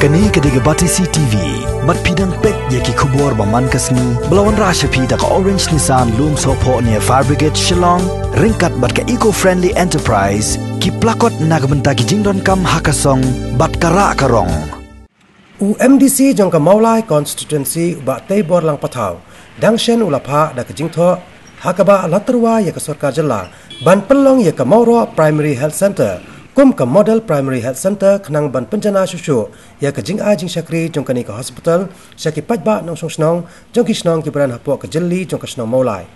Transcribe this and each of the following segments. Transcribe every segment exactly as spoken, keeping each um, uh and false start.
Kane ka dei ka Batesi T V, bad phi dang peit ïa ki khubor ba man ka sngi, ba la wanrah sha phi da ka Orange Nissan Lumsohphoh near Fire Brigade Shillong, ryngkat bad ka Eco Friendly Enterprise, ki plakot na ka bynta ki jingdonkam ha ka song, bad ka rah ka rong. U M D C jong ka Mawlai Constituency u Bah Teibor Langpathaw, dang shen u la phah da ka jingthoh, ha kaba la tyrwa ïa ka sorkar jylla, ban pynlong ïa ka Mawroh Primary Health Centre, kum ka Model Primary Health Centre khnang ban pynjanai shuh shuh, ïa ka jingai jingshakri jong kane ka hospital, sha ki paidbah nongshong shnong, jong ki shnong kiba don hapoh ka jylla jong ka shnong Mawlai.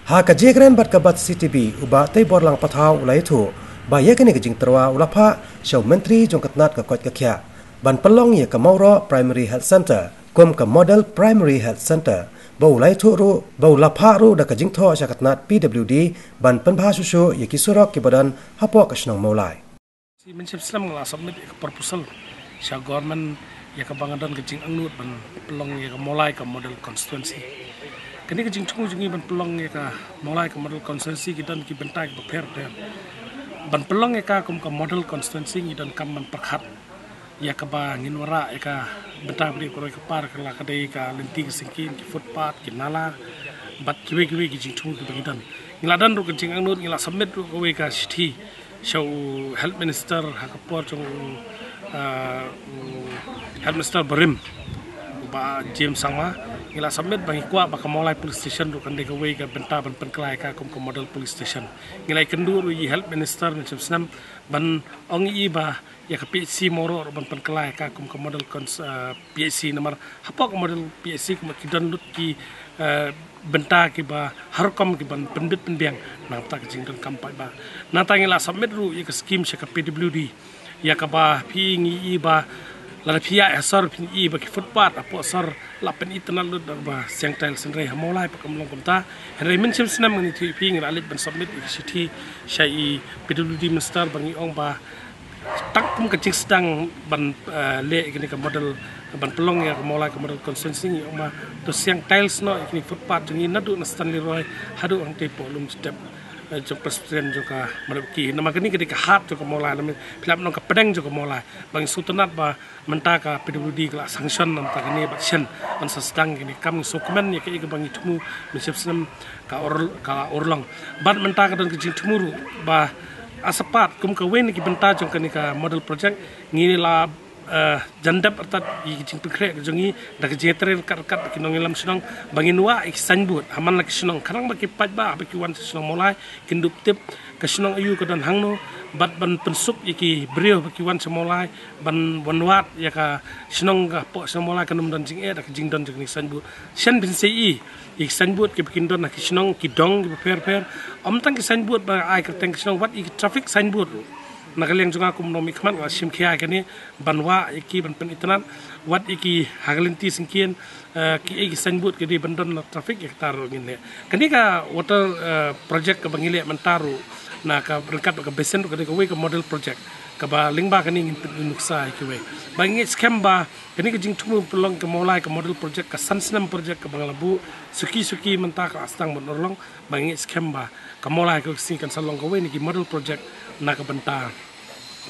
Ha ka jingkren bad ka Batesi T V, u Bah Teibor Langpathaw u la ïathuh, ba ïa kane ka jingtyrwa u la phah, sha u Myntri jong ka tnat ka koit ka khiah. Ban pynlong ïa ka Mawroh Primary Health Centre, kum ka Model Primary Health Centre. Ba u la ïathuh ruh, ba u la phah ruh da ka jingthoh sha ka tnat P W D, ban pynbha shuh shuh ïa ki surok kiba don hapoh ka shnong Mawlai. Shi mynshem snem nga la submit ïa ka proposal sha government ïa kaba nga don ka jingangnud ban pynlong ïa ka Mawlai ka Model Constituency. Kane ka jingthmu jong ngi ban pynlong ïa ka Mawlai ka Model Constituency ki don ki bynta kiba pher pher. Ban pynlong ïa ka kum ka Model Constituency ngi donkam ban pyrkhat ïa kaba ngin wanrah ïa ka bynta ba dei ka roi ka par, ka la ka dei ka lynti ka syngkien, ki footpath, ki nala, bad kiwei kiwei ki jingthmu kiba ngi don. Ngi la don ruh ka jingangnud, ngi la submit ruh kawei ka shithi sha u Health Minister ha ka por jong u, ah, u Health Minister barim, u Bah James Sangma. Ngi la submit ba ngi kwah ba ka Mawlai Police Station ruh kan dei kawei ka bynta ban pynkylla ïa ka kum ka Model Police Station. Ngi la ïakynduh ruh ïa u Health Minister mynshem snem ban ong ïa i ba ïa ka P H C Mawroh ruh ban pynkylla ïa ka kum ka Model Cons-, ah, P H C, namar hapoh ka Model P H C kumba ki don lut ki, ah, bynta kiba har rukom kiban pynbit pynbiang na ka bynta ka jingdonkam paidbah. Nangta ngi la submit ruh ïa ka skim sha ka P W D, ïa kaba phi ngi i ba lada phi ïaid ha sor phin i ba ki footpath hapoh sor la pynitynnad lut da kaba siang tiles, hynrei ha Mawlai pat kam long kumta. Hynrei mynshem snem ngan ïathuh ïa phi, ngi la leit ban submit ïa ka shithi sha i P W D Minister ba ngi ong ba tang kum ka jingsdang ban, eh, leh ïa kane ka model, ban pynlong ïa ka Mawlai ka Model Constituency, ngi ong ba to siang tiles noh ïa kine ki footpath jong ngi naduh na Stanley Roy haduh hangtei hapoh lum step, eh, jong Presbyterian jong ka Madep Ki. Namar kane ka dei ka heart jong ka Mawlai, namar phi lah ban ong ka pdeng jong ka Mawlai. Ba ngi sngewtynnad ba mynta ka P W D ka la sanction na ka bynta kane bad shen ban sa sdang ïa kane ka kam. Ngi sngewkmen ïa kaei kaba ngi thmu mynshem snem ka ur-, ka urlong. Bad mynta ka don ka jingthmu ruh ba ha sapat kum kawei na ki bynta jong kane ka model project, ngi la, eh, jan dep artat ïa ki jingpynkhreh ka jong ngi da ka jingïatrei ryngkat ryngkat bad ki nongïalam shnong ba ngin wah ïa ki signboard ha man la ki shnong, khnang ba ki paidbah haba ki wan sha shnong Mawlai kin dup tip ka shnong aïu, ka don hangno, bad ban pynsuk ïa ki briew ba ki wan sha Mawlai ban wanwad ïa ka shnong, ka hapoh shnong Mawlai kan ym don jingeh da ka jingdon jong kine ki signboard. Shen phin sa ïohi ïa ki signboard kiba kin don ha ki shnong, ki dong kiba pher pher. Ym tang ki signboard ba ai kyrteng ki shnong, wat ïa ki traffic signboard ruh. Na ka liang jong nga kum u nongmihkhmat nga la shim khia ïa kane, ban wah ïa ki, ban pynitynnad, wat ïa ki ha ka lynti syngkien, eh, kiei ki signboard ki dei ban don na traffic, ïa kata ruh ngin leh. Kane ka water, eh, project kaba ngi leh mynta ruh na ka ryngkat bad ka basin ruh ka dei kawei ka model project kaba lyngba kane ngin pynïoh nuksa ïa kiwei. Ba ngi ngeit skhem ba kane ka jingthmu pynlong ka Mawlai ka model project, ka san snem project kaba nga la buh suki suki mynta ka la sdang ban urlong. Ba ngi ngeit skhem ba ka Mawlai ka sngi kan sa long kawei na ki model project na ka bynta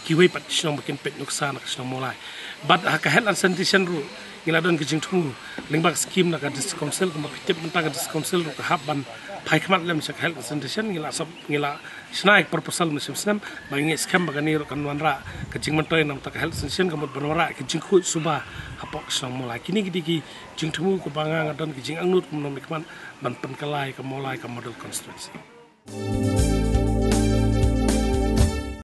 kiwei pat ki shnong ba kin peit nuksa na ka shnong Mawlai. Bad ha ka health and sanitation ruh ngi la don ka jingthmu lyngba ka skim na ka District Council, kumba phi tip mynta ka District Council ruh ka hap ban phai khmat lem sha ka health and sanitation. Ngi la sop, ngi la shna ïa ka proposal mynshem snem, ba ngi ngeit skhem ba kane ruh kan wanrah ka jingmyntoi na ka bynta ka health and sanitation, ka mut ban wanrah ka jingkhuid suba hapoh ka shnong Mawlai. Kine ki dei ki jingthmu kaba nga, nga don ka jingangnud kum u nongmihkhmat ban pynkylla ïa ka Mawlai ka model constituency.